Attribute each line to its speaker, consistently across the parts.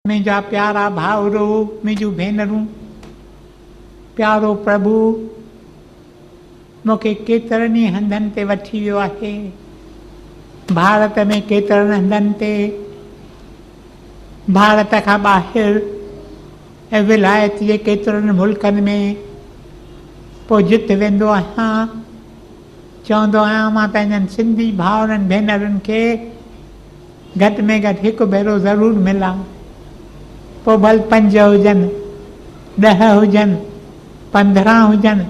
Speaker 1: منهنجا پيارا ڀائرو، منهنجون ڀينرون، پيارو پرڀو مون کي ڪيترن ئي هنڌن تي وٺي ويو آهي. ڀارت ۾ ڪيترن هنڌن تي، ڀارت کان ٻاهر ۽ ولايت جي ڪيترن ملڪن ۾. پوء جت ويندو آهيان، چوندو آهيان مان پنهنجن سنڌي ڀائرن ڀينرن کي گهٽ ۾ گهٽ هڪ ڀيرو ضرور ملان. پوء ڀل پنج هجن، ڏهه هجن، 15 هجن،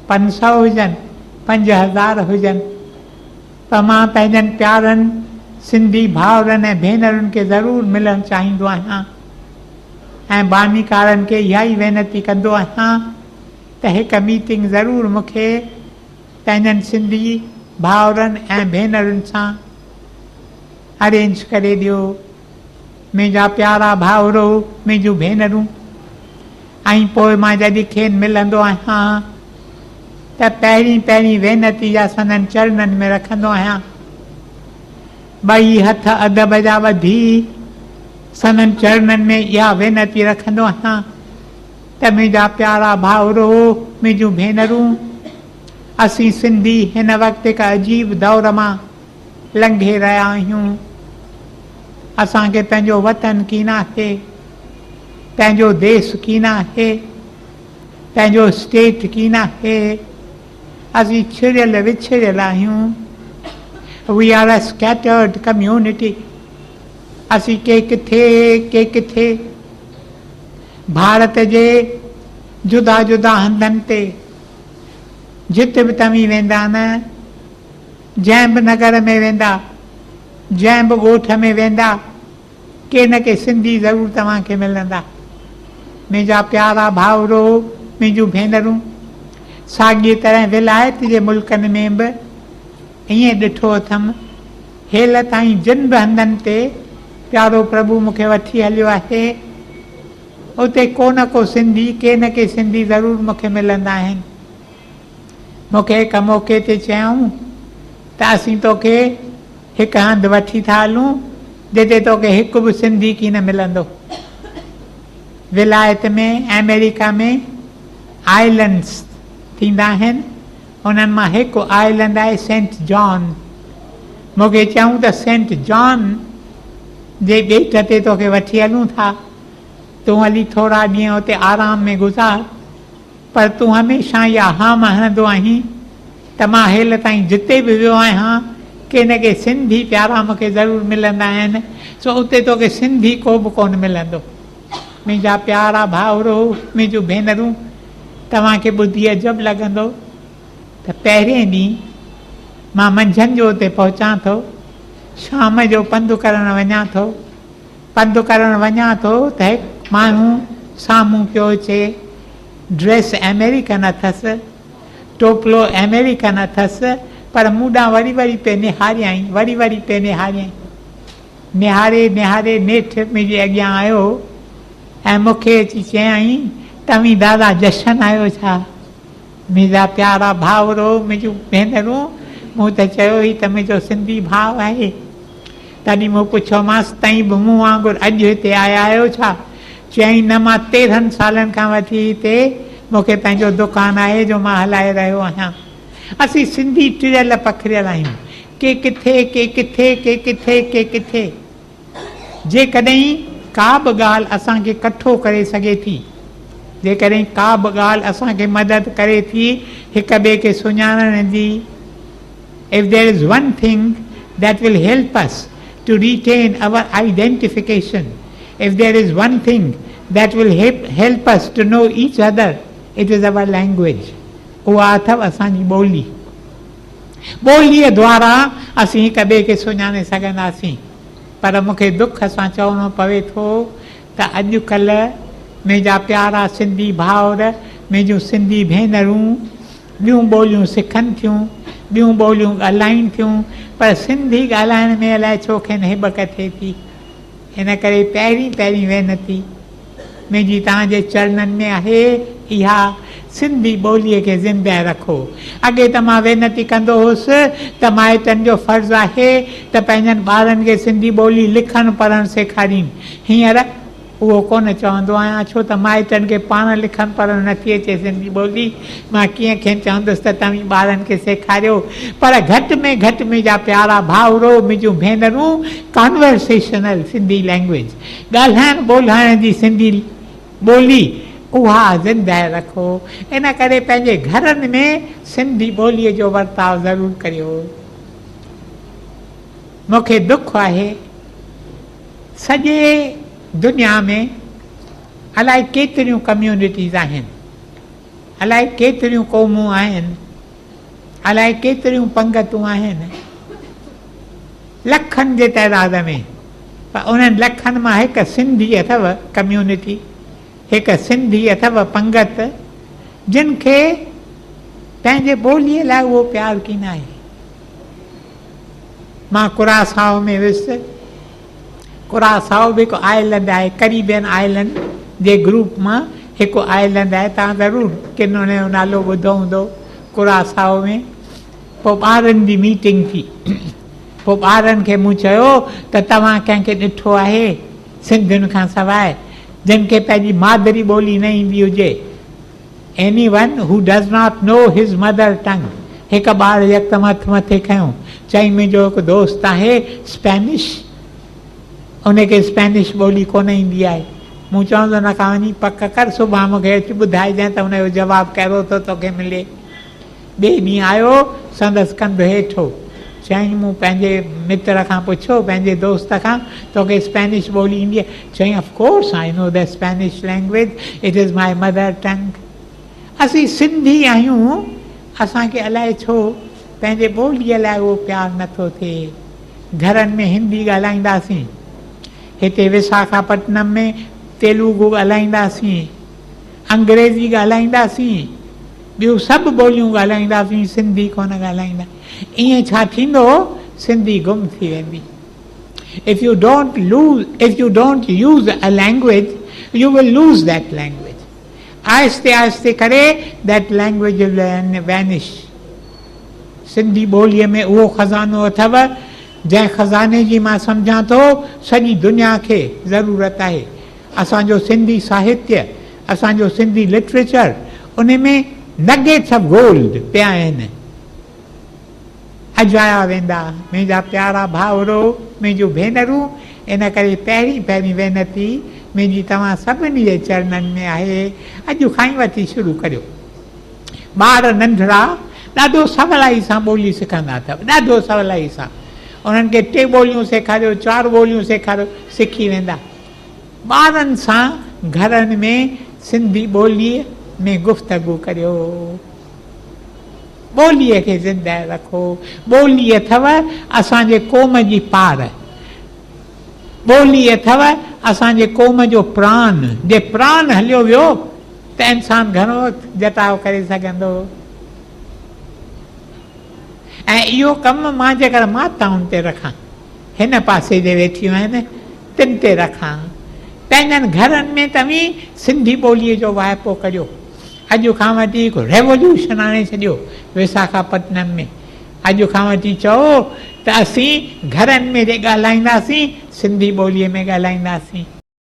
Speaker 1: 500 هجن، 5000 هجن، پر مان پنهنجن پيارن سنڌي ڀائرن ۽ ڀينرن کي ضرور ملڻ چاهيندو آهيان ۽ بانيڪارن کي اها ئي وينتي ڪندو آهيان ته هڪ ميٽنگ ضرور مون کي پنهنجن سنڌي ڀائرن ۽ ڀينرن سان ارينج ڪري ڏيو. منهنجا پيارا ڀائرو، منهنجون ڀينرون. ۽ پوء مان جڏهن کين ملندو آهيان ته پهرين پهرين وينتي جا سندن چرنن ۾ رکندو آهيان. ٻئي هٿ ادب جا ٻڌي سندن چرنن ۾ اها وينتي رکندو آهيان ته منهنجا پيارا ڀائرو، منهنجون ڀينرون، اسين سنڌي هن وقت هڪ عجيب دور مان لنگهي رهيا آهيون. اسان کي پنهنجو وطن ڪين آهي، پنهنجو ديس ڪين آهي، پنهنجو اسٽيٽ ڪين آهي. اسين ڇڙيل وڇڙيل آهيون. We are a scattered community. اسين ڪي ڪٿي ڪي ڪٿي ڀارت جي جدا جدا هنڌن تي جت به توهين ويندا نه، جنهن به نگر ۾ ويندا، جنهن به ڳوٺ ۾ ويندا، ڪي نه ڪي سنڌي ضرور توهان کي ملندا. منهنجا پيارا ڀائرو، منهنجون ڀينرون، ساڳيء طرح ولايت جي ملڪن ۾ به ائين ڏٺو اٿم. هيل تائين جن به هنڌن تي پيارو پرڀو مون کي وٺي هليو آهي، اتي ڪو نه ڪو سنڌي، ڪي نه ڪي سنڌي ضرور مون کي ملندا آهن. مون کي هڪ موقعي تي چيائون ته اسين توکي هڪ هنڌ وٺي ٿا هلون جتي توکي هڪ به سنڌي ڪين ملندو. ولايت ۾ آمريڪا ۾ آئلنڊس ٿيندا آهن، انهن مان هڪ آئلنڊ آهي سينٽ جان. مون کي چيائون ته سينٽ جان جي ٻيٽ تي توکي وٺي هلون ٿا، تون هلي ٿورا ڏينهن اتي آرام ۾ گذار. پر تون هميشه اها هام هڻندو آهين ته مان هيل تائين جتي به ويو آهيان، ڪي نه ڪي سنڌي پيارا مون کي ضرور ملندا آهن، سو اتي توکي سنڌي ڪو به ڪونه ملندو. منهنجا پيارا ڀائرو، منهنجون ڀينرون، توهان کي ٻڌي عجب لڳندو ته پهرئين ڏينهن مان منجهند جو اتي پهچان ٿو، شام جو پنڌ ڪرڻ وڃان ٿو. پنڌ ڪرڻ وڃان ٿو ته هڪ ماڻهو سامهون پيو اچي. ڊريس آمريڪن اٿس، ٽوپلو آمريڪن اٿس، پر مون ڏانهن وري وري پئي نهاريائين، وري وري پئي نهاريائين. نهاري نهاري نيٺ منهنجي اڳيان آيو ۽ مون کي اچي چيائين، توهين دادا جشن آهيو ڇا؟ منهنجا پيارا ڀائرو، منهنجون ڀينرون، مون ته چيو هي ته منهنجو سنڌي ڀاء آهي. تڏهن مون پڇيومانس، توهين به مون وانگر اڄ هتي آيا آهيو ڇا؟ چيائين، نه مان 13 سالن کان وٺي هتي مون کي پنهنجو دڪان آهي جو مان هلائي رهيو آهيان. اسين سنڌي ٽڙيل پکڙيل آهيون. ڪي ڪٿي، ڪي ڪٿي، ڪي ڪٿي، ڪي ڪٿي. جيڪڏهن ڪا به ڳالهه اسان کي ڪٺو ڪري سگهي ٿي، جيڪڏهن ڪا به ڳالهه اسان کي مدد ڪري ٿي هڪ ٻئي کي سڃاڻڻ جي، If there is one thing that will help us to retain our identification, if there is one thing that will help us to know each other, it is our language. اها اٿو اسان جي ٻولي. ٻوليء دوارا اسين هڪ ٻئي کي سڃاڻي سگهنداسين. پر مون کي دک سان چوڻو پوي ٿو ته اڄ ڪلهه منهنجا پيارا سنڌي ڀائر، منهنجون سنڌي ڀينرون ٻيون ٻوليون سکن ٿيون، ٻيون ٻوليون ڳالهائين ٿيون، پر سنڌي ڳالهائڻ ۾ الائي ڇو کين هٻڪ ٿئي ٿي. ان ڪري پهرين پهرين وينتي منهنجي توهان جي چرنن ۾ آهي اها سنڌي ٻوليء کي زنده رکو. اڳي ته مان وينتي ڪندو هوس ته مائٽن جو فرض آهي ته پنهنجن ٻارن کي سنڌي ٻولي لکڻ پڙهڻ سيکارين. هينئر اهو ڪونه چوندو آهيان، ڇو ته مائٽن کي پاڻ لکڻ پڙهڻ نٿي اچي سنڌي ٻولي، مان ڪيئن کين چوندس ته توهين ٻارن کي سيکاريو، پر گهٽ ۾ گهٽ منهنجا پيارا ڀائرو، منهنجون ڀينرون، ڪانورسيشنل سنڌي لينگويج، ڳالهائڻ ٻولهائڻ جي سنڌي ٻولي، اها زندهه رکو. ان ڪري پنهنجي گهرن ۾ سنڌي ٻوليء جو ورتاء ضرور ڪريو. مون کي دک آهي. سڄي دنيا ۾ الائي ڪيتريون ڪميونٽيز آهن، الائي ڪيتريون قومون آهن، الائي ڪيتريون پنگتون آهن، لکن جي تعداد ۾، پر انهن لکن مان هڪ سنڌي اٿو ڪميونٽي، هڪ سنڌي اٿو پنگت، جن کي پنهنجي ٻوليء لاء اهو پيار ڪين آهي. مان ڪراسائو ۾ ويس. ڪراسائو به هڪ آئلنڊ آهي، ڪريبين آئلنڊ جي گروپ مان هڪ آئلنڊ آهي، توهان ضرور ڪن ان جو نالو ٻڌو هوندو. ڪراسائو ۾ پوء ٻارن جي ميٽنگ ٿي. پوء ٻارن کي مون چيو ته توهان ڪنهن کي ڏٺو آهي سنڌين کان سواء جن کي پنهنجي مادري ٻولي نه ايندي هجي؟ Anyone who does not know his mother tongue هڪ ٻار يڪدم هٿ مٿي کنيو، چيائين منهنجو هڪ دوست آهي اسپينش، ان کي اسپينش ٻولي ڪونه ايندي آهي. مون چيو ان کان وڃي پڪ ڪر، سڀاڻ مون کي اچي ٻڌائجانء ته ان جو جواب ڪهڙو ٿو توکي ملي. ٻئي ڏينهن آيو، سندس ڪنڌ هيٺ هو. چيائين مون پنهنجي متر کان پڇيو، پنهنجي دوست کان، توکي اسپينش ٻولي ايندي آهي؟ چيائين of course I know the Spanish language, it is my mother tongue. اسين سنڌي آهيون، اسان کي الائي ڇو پنهنجي ٻوليء لاء اهو پيار نه ٿو ٿئي. گهرن ۾ هندي ڳالهائينداسين، هتي وساکاپٽنم ۾ تيلوگو ڳالهائينداسين، انگريزي ڳالهائينداسين، ٻيون سڀ ٻوليون ڳالهائينداسين، سنڌي ڪونه ڳالهائيندا. ائين ڇا ٿيندو، سنڌي گم ٿي ويندي. If you don't lose if you don't use a language you will lose that language. آهستي آهستي ڪري that language will vanish. Sindhi ٻوليء ۾ اهو خزانو اٿو، جنهن خزاني جي مان سمجهان ٿو سڄي دنيا کي ضرورت آهي. اسان جو سنڌي ساهتيه، اسان جو سنڌي لٽريچر، ان ۾ نگيٽس آف گولڊ پيا آهن. اجايا ويندا. منهنجا پيارا ڀائرو، منهنجون ڀينرون، ان ڪري پهرين پهرين وينتي منهنجي توهان سڀني جي چرنن ۾ آهي، اڄ کان ئي وٺي شروع ڪريو. ٻار ننڍڙا ڏاڍو سولائي سان ٻولي سکندا اٿو، ڏاڍو سولائي سان. انهن کي ٽي ٻوليون سيکاريو، چار ٻوليون سيکاريو، سکي ويندا. ٻارن سان گهرن ۾ سنڌي ٻوليء ۾ گفتگو ڪريو. ٻوليء کي زندهه رکو. ٻولي اٿو اسان جي قوم جي پاڙ. ٻولي اٿو اسان جي قوم جو پران. جي پران هليو ويو ته انسان گهڻو وقت جٽاء ڪري سگهندو. ۽ اهو ڪم مان جيڪر ماتائن تي رکان، هن پاسي جي ويٺيون آهن تن تي رکان. پنهنجن گهرن ۾ توهين سنڌي ٻوليء جو واهپو ڪريو. اڄ کان وٺي هڪ ريوليوشن آڻي ڇڏيو وساکاپٽنم ۾. اڄ کان وٺي چئو ته اسين گهرن ۾ جي ڳالهائينداسين سنڌي ٻوليء ۾ ڳالهائينداسين.